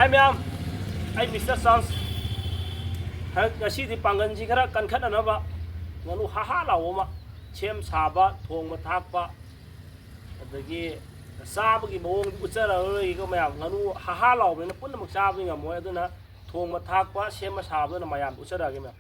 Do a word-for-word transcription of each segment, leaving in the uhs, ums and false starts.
ꯍꯥꯏ ꯃꯌꯥꯝ, ꯑꯩ mister chance. ꯍꯟꯗꯛ ꯉꯁꯤꯗꯤ ꯄꯥꯡꯒꯜꯁꯤ ꯈꯔ ꯀꯟꯈꯠꯅꯅꯕ ꯉꯥꯅꯨ ꯍꯥ ꯍꯥ ꯂꯥꯎꯕ ꯑꯃ ꯁꯦꯝ ꯁꯥꯕ, ꯊꯣꯡꯕ ꯊꯥꯛꯄ, ꯑꯗꯒꯤ ꯆꯥꯕꯒꯤ ꯃꯑꯣꯡ ꯎꯠꯆꯔꯔꯣꯏꯒꯦꯀꯣ ꯃꯌꯥꯝ꯫ ꯉꯥꯅꯨ ꯍꯥ ꯍꯥ ꯂꯥꯎꯕꯅꯤꯅ ꯄꯨꯝꯅꯃꯛ ꯆꯥꯕꯗꯤ ꯉꯝꯃꯣꯏ, ꯑꯗꯨꯅ ꯊꯣꯡꯕ ꯊꯥꯛꯄ, ꯁꯦꯝꯕ ꯁꯥꯕꯗꯨꯅ ꯃꯌꯥꯝꯗ ꯎꯠꯆꯔꯛꯑꯒꯦ ꯃꯌꯥꯝ꯫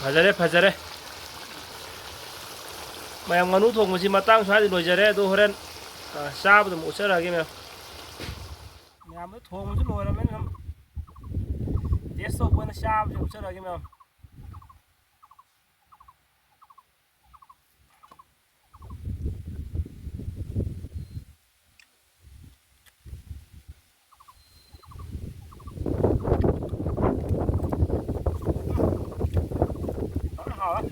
ꯐꯖꯔꯦ, ꯐꯖꯔꯦ꯫ ꯃꯌꯥꯝ, ꯉꯥꯅꯨ ꯊꯣꯡꯕꯁꯤ ꯃꯇꯥꯡ ꯁ꯭ꯋꯥꯏꯗ ꯂꯣꯏꯖꯔꯦ꯫ ꯑꯗꯣ ꯍꯣꯔꯦꯟ, ꯑ, ꯆꯥꯕꯗ ꯑꯃꯨꯛ ꯎꯠꯆꯔꯛꯑꯒꯦ, ꯃꯌꯥꯝ꯫ ꯃꯌꯥꯝꯗꯣ ꯊꯣꯡꯕꯁꯨ ꯂꯣꯏꯔꯕꯅꯤꯅ ꯁꯨꯝ ꯇꯦꯁ ꯇꯧꯕ ꯑꯣꯏꯅ ꯆꯥꯕꯁꯨ ꯎꯠꯆꯔꯛꯑꯒꯦ, ꯃꯌꯥꯝ꯫ ꯐꯖꯅ ꯍꯥꯎꯔꯦ꯫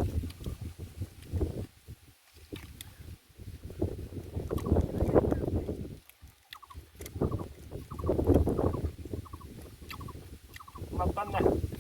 ꯃꯥꯄꯟꯅꯦ꯫